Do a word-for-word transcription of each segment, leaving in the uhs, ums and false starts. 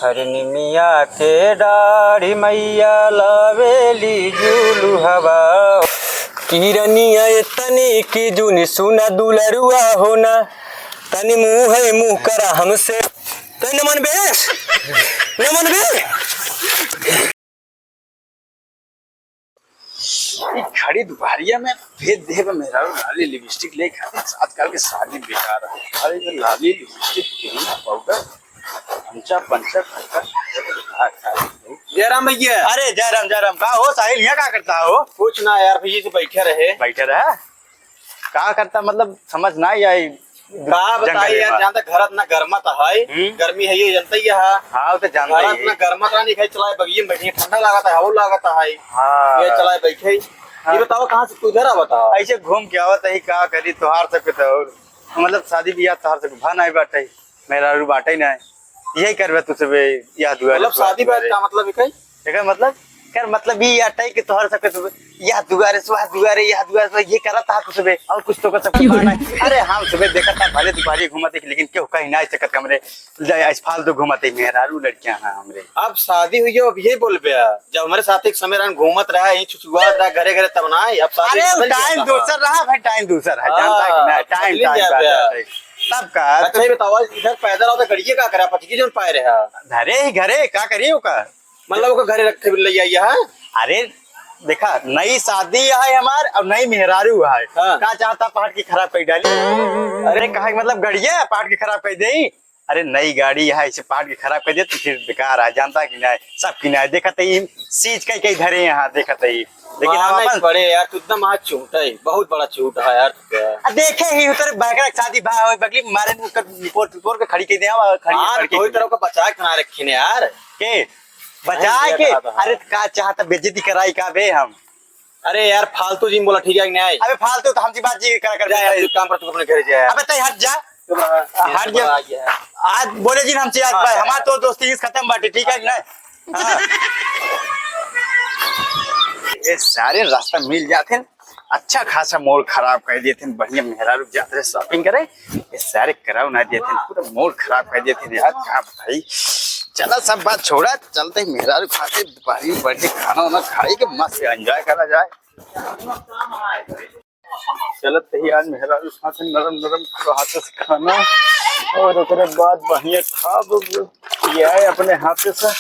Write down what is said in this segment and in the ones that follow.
हरे निमिया के डाढ़ी मैया लावेली जुलुहवा। किरनिया तनी की जुन सुना दुलरुआ होना, तनी मुँह है मुँह करा हमसे। तो न मन बे, न मन बे। ई खड़ी दुपहरिया में भेज देहे बा मेहरारू लाली लिपस्टिक ले खातिर। आजकल के शादी बेकार है। अरे ये लाली लिपस्टिक, क्रीम पाउडर, अंचा पंचा खा खा। जयराम भैया। अरे जयराम, जयराम। का हो साहिल, यहाँ का करता हो? कुछ ना यार, भैया से बैठे रहे। बैठे रहे? का करता, मतलब समझ ना आई। का बताई जंगल यार, में। जानता घरत ना गरमत है, हम्म। गर्मी है ये जानता ही है। हाँ, वो तो जानता ही है। घरत ना गरमत ना, नहीं खाई चलाए बगिये में बैठे, ठंडा लागत है, हवा लागत है। हाँ। ये चलाए बैठे। हाँ। ये बताओ कहाँ से तू इधर आ बताओ। ऐसे घूम के आवत है, का करी तोहार सबके तो, और मतलब शादी ब्याह तोहार सबके भा नहीं बाटे, मेहरारू बाटे नहीं, यही करबे तू सबे, यह दुआरे मतलब शादी ब्याह का मतलब है कहीं? एकर मतलब, एकर मतलब ई अटै कि तोहर सबके सुबह या दुआरे से वह दुआरे, या दुआरे से ये करत हा तू सबे, और कुछ तो कर सबके बहाना है। अरे हम सबे देखत हा, भले दुपहरी घूमत है, लेकिन केहू कहीं ना सकत हमरे, जाए आज फालतू घूमत है, मेहरारू लड़कियां हैं हमरे। अब शादी हुई है, अब ये बोल बे, जब हमारे साथ एक समय रहन घूमत रहा, यहीं छुछुआत रहा, घरे घरे तब ना आए, अब शादी अरे बदल गया टाइम कहाँ? दोसर रहा भाई, टाइम दोसर है, जानता है कि ना, हाँ, टाइम, बदल टाइम गया बात बे। है। तब का अच्छा, ये बताओ, इधर पैदल आओ तो गड़िए का करा, पचकी जोन पाए रहे हा? धरे ही घरे, का करिए ओका? मतलब ओका घरे रख के ले आई है? अरे देखा, नई शादी है हमार और नई मेहरारू है। हाँ। का चाहता पहाड़ की खराब कर डाली? अरे कहा कि मतलब गड़िया पहाड़ की खराब कर दे। अरे नई गाड़ी है, इसे पहाड़ की खराब कर दे तो फिर बेकार है, जानता कि नहीं? सब कि नहीं, देखत ही सीज कई कई धरे यहाँ, देखत ही। लेकिन हम नहीं अपन पड़े यार, तू इतना महा चूटा है, बहुत बड़ा चूटा है यार तू तो। आ, देखे ही उतर बैकरा शादी भा होए, बगली में मारे ने उसका रिपोर्ट, रिपोर्ट के खड़ी कर दे, हाँ, खड़ी हाँ, कर तो के कोई तरह का बचा के ना रखे ने यार। के? बचाए नहीं, के? ये कहा था। अरे, का चाहता, बेइज्जती कराई का बे हम? अरे यार, फालतू जी बोला, ठीक है कि नहीं? अबे, फालतू तो हम जी बात जी करा कर जा यार, बेटा। तू काम कर, तू अपने घर जा यार। अबे, तई हट जा। तू बड़ा, हट जा। बड़ा आ गया है। आज बोले जी हमसे आज हाँ, भाई, हाँ। हमार तो दोस्ती इस खत्म बाटे, ठीक है कि नहीं? हाँ। ये सारे रास्ता मिल जाते हैं। अच्छा खासा मूड खराब कर देते हैं, बढ़िया मेहरारू जात रहे shopping करे, ये सारे कराऊ ना देते हैं, पूरा मूड खराब कर देते हैं यार, का बताई। चला सब बात छोड़ा, चलते हैं मेहरारू खाते दुपहरी में बैठ के खाना वाना खाए के मस्त enjoy करा जाए। चलत ही आज मेहरारू खाते नरम नरम हाथ से खाना और ओकरे बाद बढ़िया खाब। ये है अपने हाथे से।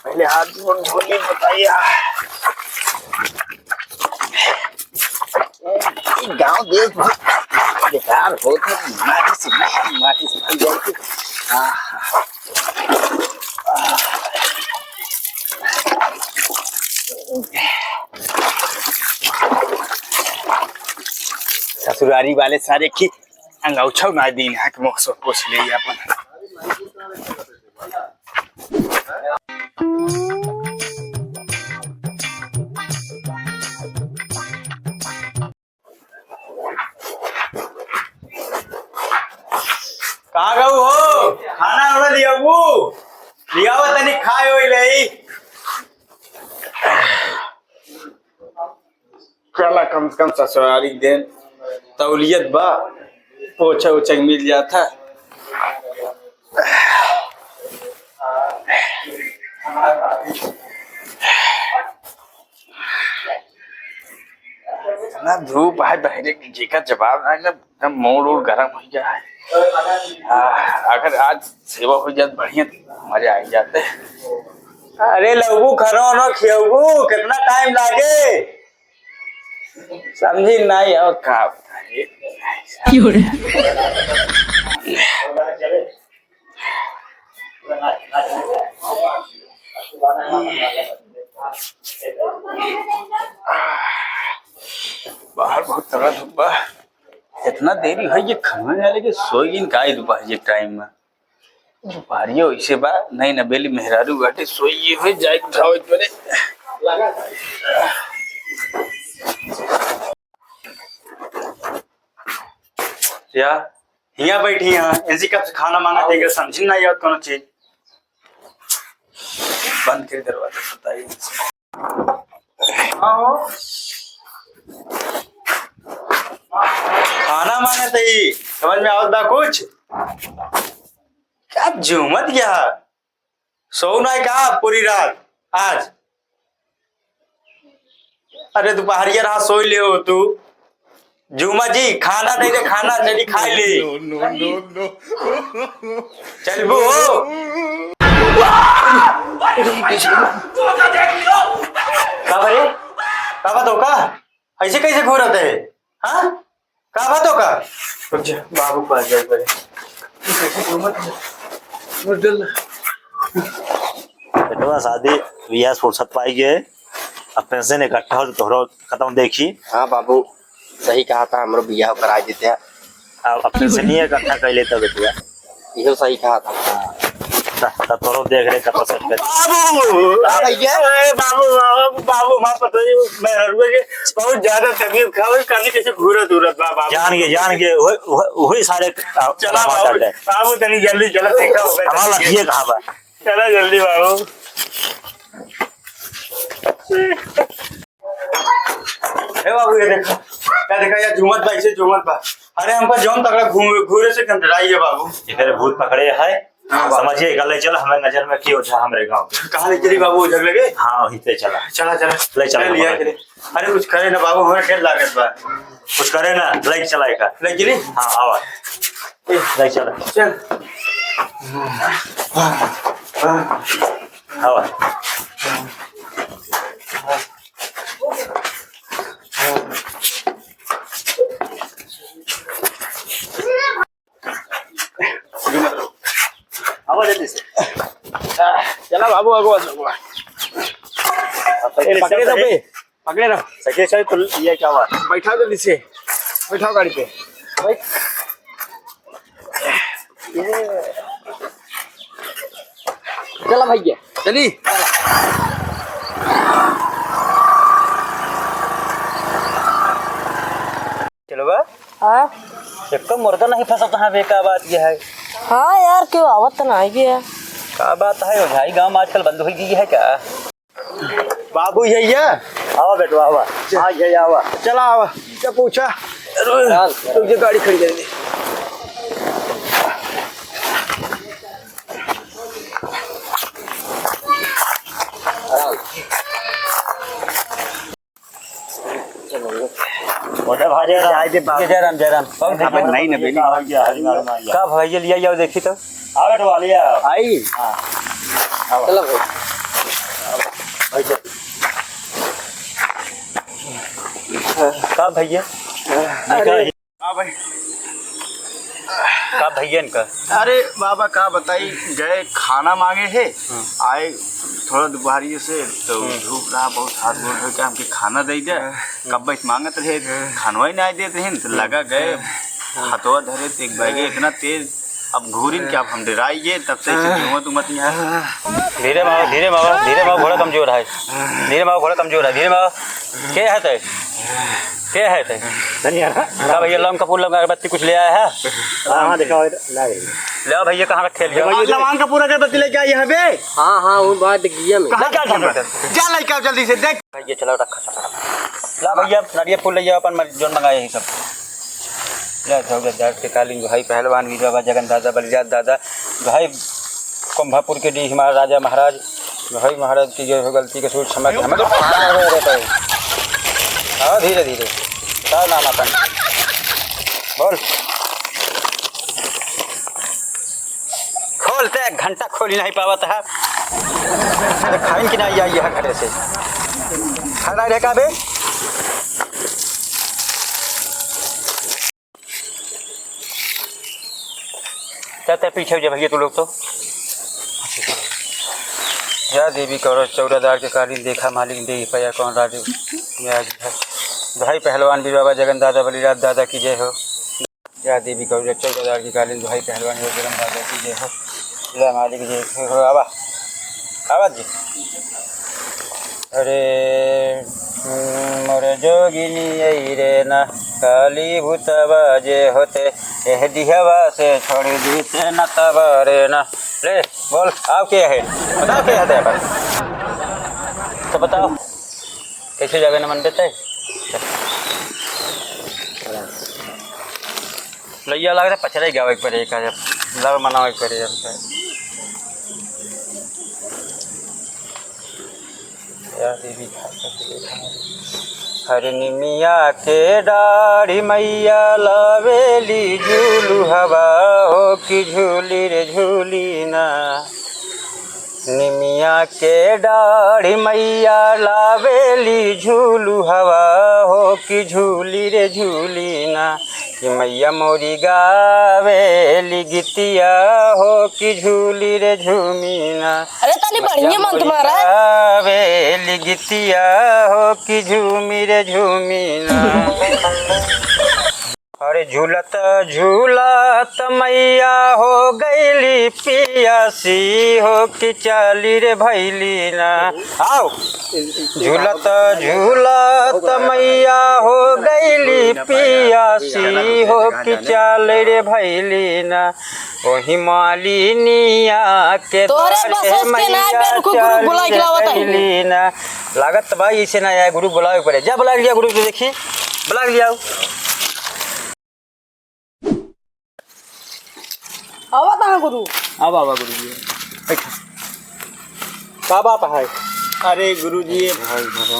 पहले हाथ गोड़ धो ली, बताइए। ई गाँव देश बहुत बेकार होत है, माटी से, माटी से भर जाए के। आह। आह। ससुरारी वाले सारे की अंगौछा ना दीन है कि मुँह से पोछ ले अपन। कहाँ गऊ हो? खाना वाना लियाऊ? लियाओ तनी खाए होई लई। चला कम से कम ससुरारी के दिन तौलियत बा, पोछा ओछा के मिल जाता। इतना धूप है बहरे की, जेकर जवाब ना, एकदम, एकदम मूड उड गरम हो गया है। आ, अगर आज सेवा हो जात बढ़िया, मजा आ जाते। अरे लवबू, खाना वाना खियाबू, कितना टाइम लागे? समझी नहीं और का बताइए। क्यों रे? बाहर बहुत तगड़ा धूप बा। इतना देरी है ये खाना ना लेके सोई इन का दोपहर के टाइम में। दुपहरियो ऐसे बा, नहीं ना बेली मेहरारू बाटे, सोइए हुए जाए उठावे के पड़े। या, हियाँ बैठी हैं, इनसे कब से खाना मांगा थे, समझी ना यार कोनो चीज। बंद कर दरवाजा, बताइए। हाँ हो। खाना मांगत ही, समझ में आवत बा कुछ? का झूमत गया? सोउ नाहीं का पूरी रात आज? अरे दुपहरिया रहा, सोइ लेउ तू। झूमा जी, खाना नहीं दे, खाना चली खाइ ले। No, no, no, no। चलबू हो? का बा रे? का बा तो का? ऐसे कैसे घूरत है? हाँ? का बात हो का? रुक जा, बाबू पास जाए पड़े। बेटवा, शादी बियाह से फुर्सत पाइ गए, अब पेंशन इकट्ठा हो तो तोहरो खत्म देखी। हाँ बाबू, सही कहा था, हमरो बियाह कराइ देते हैं। अब, अब पेंशन ही इकट्ठा कर लेता बेटवा। इहो सही कहा था। हाँ। त, त तोरो देख रे कत set कर। बाबू! हाँ भैया। ए, बाबू, बाबू, बाबू, माफ कर दो, मैं हरुए के बहुत ज्यादा तकलीफ खा, कभी कैसे घूरत उरत बा, बाबू। जान के, जान के, वही, वही, वही सारे का-, चला का बाबू, बात है। बाबू, तनी जल्दी चला, देखा होगा। हमारा लड़किए कहाँ बा? चला जल्दी बाबू। ए बाबू, ये देखा, क्या देखा, ये झूमत बा, इसे झूमत बा। अरे, हमका जौन तगड़ा घू-, घूरे से कंटराई है बाबू। इधर भूत पकड़े है, हाँ बाबू। समझिए, एका ले चला, हमारे नजर में की ओझा हमरे गाँव के। कहाँ ले चली बाबू, ओझा लगे? हाँ, वहीं पे चला। चला, चला। ले चला, ले लिया बाबू। के ले। अरे, कुछ करे ना बाबू, हमें डर लागत बा। कुछ करे ना, ले चला एका। ले चली? हाँ, आवा। ए, ले चला। चल। आवा। आवा जल्दी से। चला बाबू, आगो, आगो। पकड़े रहो बे, पकड़े रहो। सके सही तो ये क्या हुआ? बैठाओ जल्दी से, बैठाओ गाड़ी पे। बैठ। चला भैया। चली। चलो बा। हाँ? एक मुर्गा नहीं फंसत है बे, का बात ये है? हाँ यार, क्यों आवत तो नहीं गया। का बात है, ओझाई गाँव में आजकल बंद होइ गई है क्या? बाबू, ये, ये। आवा बेटवा, आवा। चल। आ, ये, आवा। चला, आवा। क्या पूछा? चल। रुक जा, गाड़ी खड़ी कर दे। चल। बोले भाई जय राम। जय राम, जय राम। कौन हाँ, भाई, नहीं, नहीं, नहीं। का भैया लिया, आओ देखी तो। आ बेटवा, लिया। आई। हाँ। चलो भाई। भाई, चल। का भैया? अरे। देखा, हाँ भाई। का भैया इनका? अरे बाबा, का बताई, गए खाना मांगे है, हाँ। आए थोड़ा दुपहरिए से, तो हाँ। धूप रहा बहुत, हाथ गोड़ धो के हमके खाना दे दे। हाँ। कब बैठ मांगत रहे, हाँ। खानवा ही नहीं देत रहे, तो हाँ। लगा गए, हाँ। हथवा धरे, तो एक बैगे इतना तेज, अब घूरिन के अब हम डराइए, तब से ऐसे हाँ। घूमत उमत यहाँ। धीरे मावा, धीरे मावा, धीरे मावा, घोड़ा कमजोर है। धीरे मावा, घोड़ा कमजोर है, धीरे मावा। के है ते? के है ते? धनिया ना। का भैया, लौंग कपूर, लौंग अगरबत्ती कुछ ले आया है? हाँ, हाँ, दिखाओ इधर, ला रही। ले आओ भैया, कहाँ रखे, ले आओ। लौंग कपूर अगरबत्ती लेके आई है बे? हाँ, हाँ, वो बात गिया में। कहाँ रखा है? जा लेके आओ जल्दी से, देख। भैया, चलाओ, रखा, चलाओ। ला भैया, नारियल फूल ले जाओ, अपन मर-, जोन मंगाए यही सब। ले, हो गया, दार के कालीन, भाई पहलवान, वीर बाबा, जगन दादा, बलिराज दादा, भाई कुंभापुर के डीह महाराजा महाराज, भाई महाराज की जय हो, गलती कसूर क्षमा की, हमें तो पकड़ा हो रहता है। हाँ, धीरे धीरे। बताओ नाम अपन। बोल। खोलते एक घंटा खोली नहीं पावत है। अरे खाइन की नहीं आई यह घरे से। खड़ा रह का बे? चलते पीछे हो जा भैया, तू लोग तो। जय देवी कौरव चौरादार के कालीन, देखा मालिक देही पया कौन राजू। जय जी है। भाई पहलवान वीर बाबा जगन दादा बलिराज दादा की जय हो। जय देवी कौरव चौरादार की कालीन, भाई पहलवान वीर जगन दादा की जय हो। जय मालिक जय हो। आवा, आवा जी। अरे, हम्म, मोर जोगिनी आई रे ना, काली भूतवा जे होते, एह दिहवा से छोड़ दीते ना तब रे ना। ले, बोल, आओ के है? बताओ के है तेरे पास? तो बताओ, कैसे जावे न मन देते? लइया लग रहा, पचरे गावे के पड़े, का जब लव मनावे के पड़े हमसे। या देवी। हर निमिया के डाढ़ी मैया लावेली झूलू हवा हो कि झूली रे झूली ना। निमिया के डाढ़ी मैया लावेली झूलू हवा हो कि झूली रे झूली ना। कि मैया मोरी गावेली गीतिया हो कि झूली रे झूमी ना। अरे तनी बढ़िया मन तुम्हारा। गावेली गीतिया हो कि झूमी रे झूमी ना। अरे झूलत झूलत मैया हो गईली पियासी हो कि चाली रे भैली ना। आओ। झूलत झूलत मैया हो गईली पियासी हो कि चाल रे भैली ना। ओही मालिनिया के तोहरे द्वारे बस होश के ना मैया पे रुकू, गुरु चाल बुला के रे लावत है। भैली ना। लागत बा इसे ना आया गुरु बुलावे पड़े। जा बुला लिया गुरु से देखी। बुला लिया। आवा कहाँ गुरु? अब आवा गुरु जी, बैठो। का बात है? अरे गुरु जी,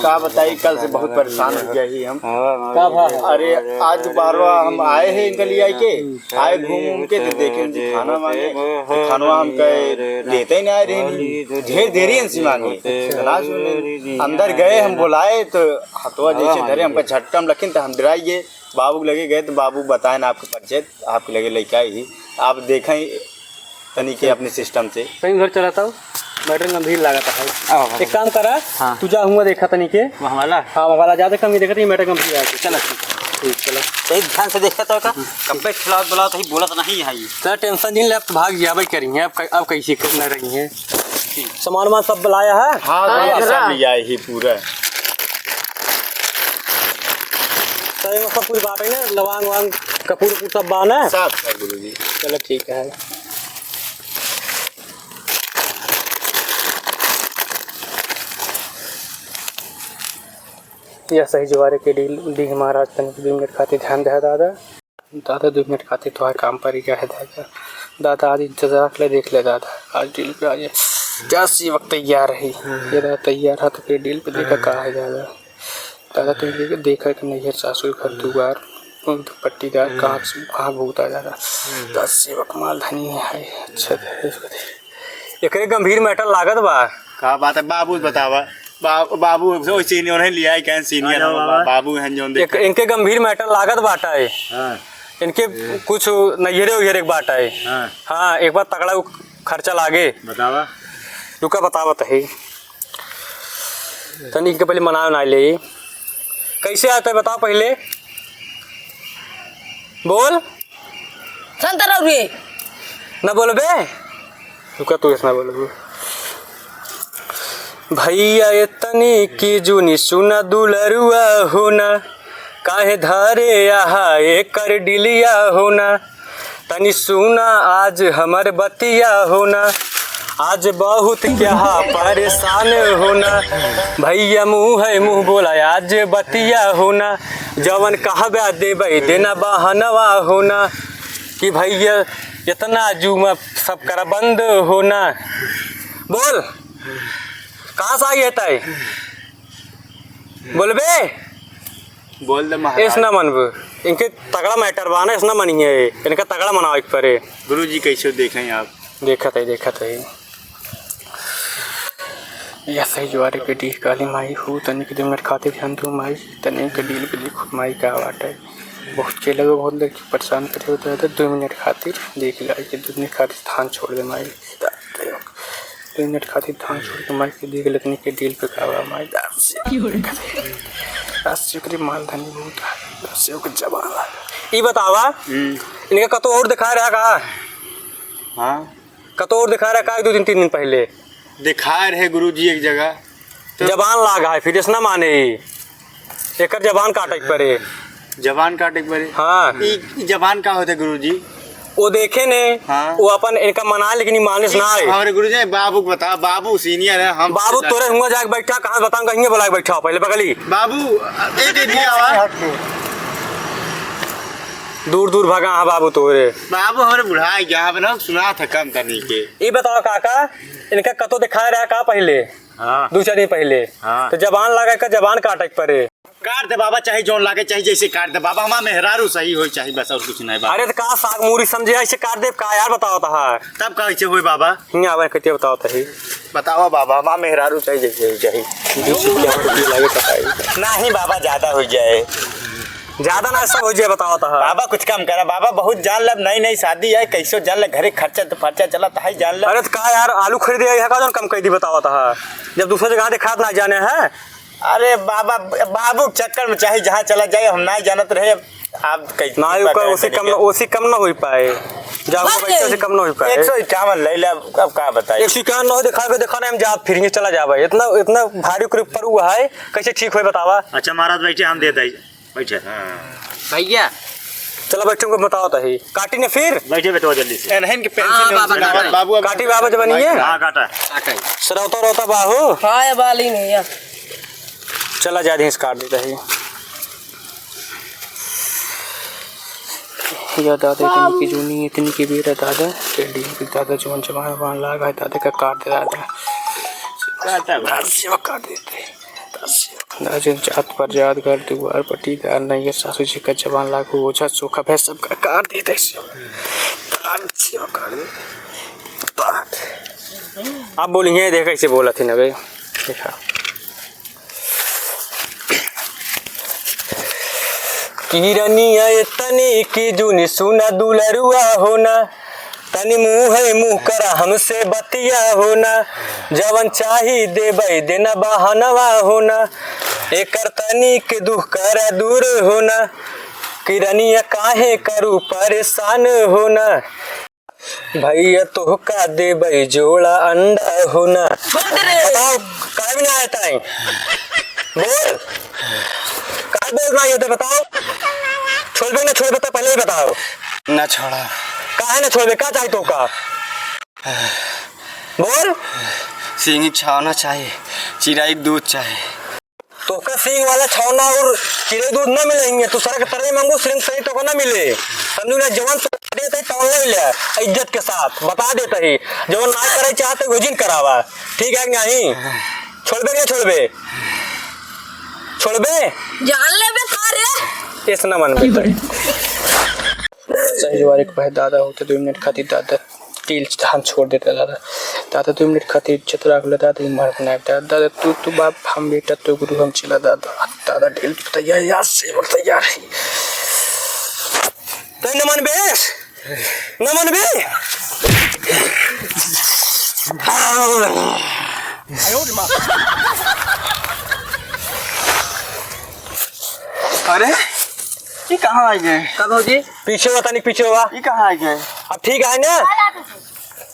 का बताई, कल से बहुत परेशान हो गया ही हम। का भा? अरे आज दोपहरवा हम आए हैं इनके लिए आके, आए घूम घूम के तो देखे जी खाना मांगे, तो खानवा हम कहे देते ही ना आए रहे, ढेर देरी इनसे मांगे। तो ना सुने, अंदर गए हम बुलाए तो हथवा जैसे धरे हमका झटका में लखिन तो हम डराइए। बाबू के लगे गए तो बाबू बताए ना आपके परिचय, आपके लगे लइका ही, आप देखें तनी के अपने सिस्टम से। सही घर चलाता हूँ, मैटर गंभीर लागत है। आओ, आओ। एक काम करा, हाँ। तू जा हुआ देखा तनी के। वहाँ वाला? हाँ, वहाँ वाला जा देखा, हम ये देखा था, ये मैटर गंभीर आ गया। चलो, ठीक। ठीक, चलो। सही ध्यान से देखा तो का? कब्बे खिलावत बुलावत ही बोलत नहीं है ये। चल, टेंशन जिन ले, अब तो भाग जाबे करी है, अब कै-, अब कैसे कर न रही है। सामान वामान सब लाया है? हाँ, हाँ, हाँ, सब जरा। ले आए ही पूरा। तो एमे सब कुछ बाटे ना, लवांग वांग, कपूर वपूर सब बा ना? सब, सब गुरुजी। चलो ठीक है। या सही जुआरे के डील, डीह महाराज तनिक दुइ मिनट खातिर ध्यान दे दादा। दादा दुइ मिनट खातिर तोहार काम परी गया है दादा। दादा आज इंतजार ले देख ले दादा, आज डील पे आ जाए। जस ये वक्त तैयार रही, ये दादा तैयार है तो फिर डील पे देखा का है दादा। दादा, तुम देख, देख के नैहर सासू घर दुआर, उन पट्टीदार कहाँ से, कहाँ भूत आ जाता। दस सेवक माल धनी है, अच्छा दहेज को दे। एकरे गंभीर मैटर लागत बा। का बात है, बाबू बतावा। बा-, बाबू से वही सीनियर है, लिया है, कहें सीनियर हाँ, है, बाबा। बाबू हैं जौन एक, देख। इनके गंभीर मैटर लागत बाटा है। हाँ। इनके कुछ नैहरे उहरे के बाटा है। हाँ। हाँ, एक बार तगड़ा उ-, खर्चा लागे। बतावा। रुका, बतावत है। तनी के पहले मनावे ना ले। कैसे आता है बताओ पहले? बोल। संतरा रे। ना बोलबे? रुका तू ऐसा ना बोलबे। भैया ये तनी की जूनी सुना दुलरुआ हो ना, काहे धारे आहा एकर डिलिया हो ना। तनी सुना आज हमर बतिया हो ना, आज बहुत क्या परेशान हो ना। भैया मुँह है मुँह बोला आज बतिया हो ना, जवन कहबे देबै देना बहानवा हो ना। कि भैया इतना जुमा सब करा बंद हो ना। बोल, कहाँ से आई है ताई? बोलबे? बोल दे महाराज। ऐस ना मनबे। इनके तगड़ा मैटर बा ना, ऐस ना मनिए। इनका तगड़ा मनावे के परे। गुरुजी कैसे देखें आप? देखत है, देखत है। या सही जुआरे के डीह काली माई हो, तनी के दो मिनट खातिर ध्यान दो माई, तनी के डील पे देखो माई का बाटे। बहुत के लगे, बहुत लड़की परेशान करे होते रहते, दो मिनट खातिर देख ले, के दो मिनट खातिर थान छोड़ दे माई। दो मिनट खातिर थान छोड़ के माई के देख लेतनी के डील पे का बा, माई दाब से। दाब से ओकरे माल धनी बहुत, दाब से ओकर जवान। ई बतावा, हम्म। इनका कतो और दिखा रहा का? हाँ। कतो और दिखा रहा का, एक दो दिन, तीन दिन पहले? दिखा रहे गुरुजी एक जगह। तो जबान लाग है, फिर ऐस ना माने ई। एकर जबान काटे के परे। जबान काटे के परे? हाँ। ई, ई जबान का होते गुरुजी? वो देखे ने, हाँ। वो अपन इनका मना, लेकिन ई मानिस ना आए। हमारे गुरुजी, बाबू को बता, बाबू सीनियर है, हम बाबू तोरे हुआ जाके बैठा, कहाँ बताऊँ, कहीं बुला के बैठा, पहले बगली। बाबू, एक, एक, ये आवा। दूर दूर भगा हाँ बाबू तोहरे। बाबू हमरे बुढ़ाइ गया, अब ना सुना था कम तनी के। ई बताओ काका, इनका कतो दिखाए रहा का पहिले? हाँ। दू चार दिन पहिले। हाँ। तो जबान लागे का जबान काटे के परे। काट दे बाबा, चाहे जौन लागे, चाहे जैसे काट दे बाबा, हमार मेहरारू सही होई चाहे, बस और कुछ नहीं बाबा। अरे तो का साग मूरी समझे ऐसे काट दे का यार, बताओ तो हाँ। तब का ऐसे होई बाबा? हियाँ आवे कतिया बताओ तो ही। बताओ बाबा, हमार मेहरारू सही जैसे होई चाहे। बीस रुपया में रुपया लागे कटाई। नहीं बाबा, ज्यादा हो जाए। ज्यादा ना सब हो जाए, बताओ तो हाँ। बाबा कुछ कम करा बाबा, बहुत जान लब, नई नई शादी है, कैसो जान ले, घरे खर्चा तो फर्चा चलत है, जान ले। अरे तो का यार, आलू खरीदे आई है का, जौन कम कर दी, बताओ तो हाँ। जब दूसरे जगह देखात ना जाने है। अरे बाबा, बाबू के चक्कर में चाहे जहाँ चला जाए, हम ना जानत रहे। आप कैसे ना, पता ओकर है ओसे कम, तरीका? ओसे कम ना हो पाए। जाओ, बाप रे। ओसे कम ना हो पाए। एक सौ इक्यावन ले ले, अब, अब का बताई? एक सौ इक्यावन ना हो, दिखा के देखा ना, हम जात फिर चला जाबे। इतना, इतना भारी ओकरे ऊपर हुआ है, कैसे ठीक होई बतावा? अच्छा महाराज, बैठे, हम देत हई, बैठे। हाँ। भैया। चला बैठे, हमको बताओ तो ही। काटी ना फिर? बैठे बेटवा जल्दी से। एनहन के पेंसिल हाँ, बाबा, काटा। बाबू, अब काटी बाबा जब बनिए। हाँ, काटा। काटा। सरौता रौता बाहू। हाँ, ये बाली नहीं है। चला जा, दीस काट देता है। या दादा, इतनी की जूनी, इतनी की बेरा दादा, चल दी कि दादा जवन जवान वान लाग है, दादा का काट दे दादा। काटा बा। दादा सेवा काट देते। दादा सेवा। दादा जन जात पर जात, घर दुआर, पटीदार, नैहर सासू जी का जवान लाग हो, ओझा सोखा भैंस सबका काट देते। दादा सेवा काट दे। अब बोलिए, देख कैसे बोला थी ना बे, देखा। किरनिया ए तनी की जूनी सुना दुलरुआ हो ना, तनी मुँह है मुँह करा हमसे बतिया हो ना, जवन चाही देबै देना बहानवा हो ना, एकर तनी के दुख करा दूर हो ना, किरनिया काहे करू परेशान हो ना। भैया तोहका देबै जोड़ा अंडा हो ना। बोल दे रे। बताओ, काहे भी ना आया ताई? बोल। काहे बोल ना ये तो बताओ। छोड़बे ना छोड़बे तो पहले ही बताओ। ना छोड़ा। काहे ना छोड़बे, का चाही तोहका? बोल। सिंगी छावना चाही, चिराई दूध चाही। तोहका सींग वाला छौना और चिड़ै दूध ना मिलेंगे। तू सड़क तरे मांगू, सिंग सही तोहका ना मिले। समझू ना, जवन तो देत है, तवन ले ले, इज्जत के साथ बता देत ही। जवन ना करे चाहते, वो जिन करावा। ठीक है कि नहीं? छोड़बे कि ना छोड़बे? छोड़बे? जान लेबे का रे? ऐसे ना मनबे। सही जवारी के भाई दादा होते दो मिनट खातिर दादा। टील धान छोड़ देता दादा। दादा दो मिनट खातिर इज्जत रख ले दादा, ई मर्द ना दादा। दादा तू, तू बाप, हम बेटा, तू गुरु, हम चेला दादा। दादा टील तैयार, यार सेवक तैयार है। तो न मनबे, न मनबे। अरे, ये कहाँ आ गए? का भौजी? पीछे हुआ, तनिक पीछे हुआ। ये कहाँ आ गए? अब ठीक है ना?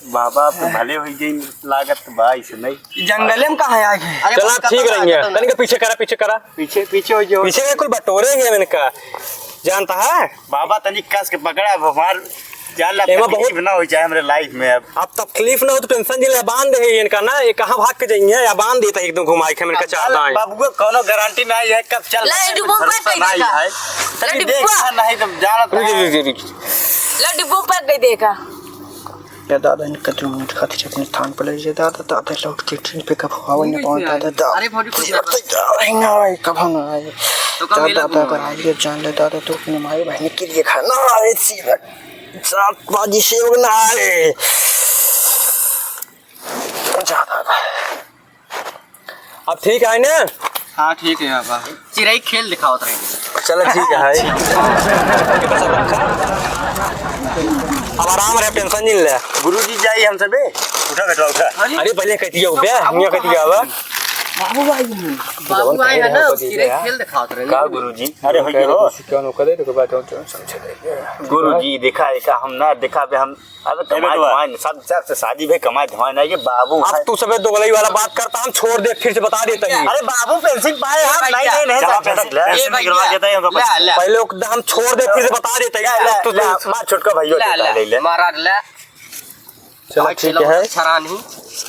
बाबा, आप तो भले हो गए, लागत बा, ऐसे नहीं। जंगले में कहाँ आ गए? अरे चला, बाबा, ठीक कहाँ रही है। आ गए? तनिक पीछे करा, पीछे करा। पीछे, पीछे हो जाओ। पीछे के कुल बटोरेंगे हम इनका, जानता है? बाबा, तनिक कस के पकड़ा, अब हमार जान ला एमा बहुत तकलीफ ना हो जाए हमरे लाइफ में अब। अब तकलीफ ना हो तो टेंशन जिन ले, बांध दे इनका ना, ये कहाँ भाग के जाइए या बांध देता है एकदम घुमाई के हम इनका अब चार दाएं। बाबू को कोनो गारंटी नहीं है, कब चल ले, रहा है, डिब्बो भरोसा पे नहीं देखा। है। ले, तनी डिब्बो। देख, नहीं तो जानत रुक, है। रुक, रुक, रुक। ले, डिब्बो पे गई देखा। या दादा, इनका दो मिनट खातिर अपने स्थान पर ले जाए दादा, दादा लौट के ट्रेन पे कब आवे न पावे दादा, दादा। अरे भौजी, खुश रहो। दादा, दादा, ना आए, कब ना आए। तो कब दादा, मिला दादा, घूमा? अगर आइए जान ले दादा, तो अपने माई बहन के लिए खाना आए, सीधा जात बाजी से ना आए। जा दादा। अब ठीक है ना? हाँ, ठीक है बाबा। चिरई खेल दिखावत रहे। चलो, ठीक है। अब आराम रहे, टेंशन नहीं ले। गुरुजी जाई हम सबे। उठा बेटवा, उठा। अरे, पहले कह दिया हो बे, हियाँ कह दिया बा। बाबू भाई, बाबू भाई है ना, चिरई खेल दिखावत रहे। का गुरुजी? अरे, हो गया हो। कौन होकर दे, तो बात हो, तो समझ ले। गुरुजी, देखा है का? हम ना देखा बे, हम अब ए कमाई बेटवा। धमाई, सब, सब से शादी भई, कमाई धमाई नहीं, ये बाबू अब है। तू सबे दोगलई वाला बात करता, हम छोड़ दे, फिर से बता देता ही। अरे बाबू पेंसिल पाए हम, नहीं, नहीं, नहीं, चला, नहीं, पेंसिल, नहीं। पेंसिल ए निकलवा भैया, देता है, हम ले, ले। पहले ओक-, हम छोड़ दे, फिर से बता देता ही। ले, अब ले, तू ले, मार छोटका भैया ले, देता ले, है, ले, ले। मारा ले। चलो, आज ठीक चलो, है। अच्छा रहा नहीं।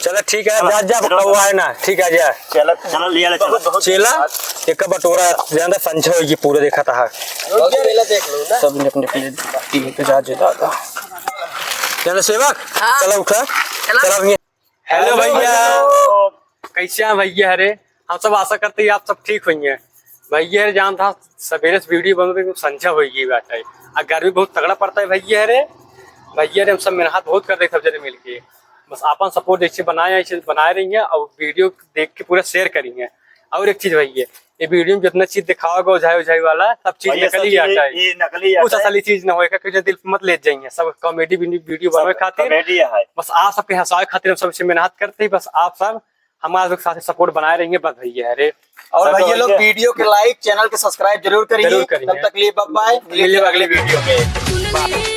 चलो, ठीक है, चलो, जा, जा, चलो। बकवा है ना, ठीक है, जा। चलो, चलो, लिया ले, चलो। बहुत, बहुत चेला, धन्यवाद। एक बटोरा ज्यादा संझा होई, पूरा देखा था। देख लो ना। सब निक निकले, तीन पे जा, जा, जा। चलो सेवक, हाँ। चलो उठा। चलो। चलो भैया। हेलो भैया। कैसे हैं भैया रे? हम सब आशा करते हैं आप सब ठीक होइहैं। भैया रे, जान था सवेरे से वीडियो बनते तो संझा होइ गई बात है। आ गर्मी बहुत तगड़ा पड़ता है भैया रे। भैया रे, हम सब मेहनत बहुत करते हैं सब जने मिलके। बस आपन सपोर्ट जैसे बनाए, ऐसे बनाए रहिहैं और वीडियो देख के पूरा शेयर करिहैं। और एक चीज भैया, ये वीडियो में जितना चीज दिखावा गया, उझाई उझाई वाला, सब चीज भैया, नकली सब चीज आता है। ये नकली कुछ आता है। असली चीज ना होए, क्योंकि दिल पे मत ले जाइए, सब कॉमेडी वीडियो सब बनवे खातिर। कॉमेडी है। बस आप सबके हंसावे खातिर हम सबसे मेहनत करते हैं। बस आप सब हमारे लोग साथ सपोर्ट बनाए रहिहैं, बस भैया रे। और सब भैया लोग भैया। वीडियो के लाइक, चैनल के सब्सक्राइब जरूर करिए। जरूर करिए। तब तक लिए बाय बाय, मिलिए अगले वीडियो में।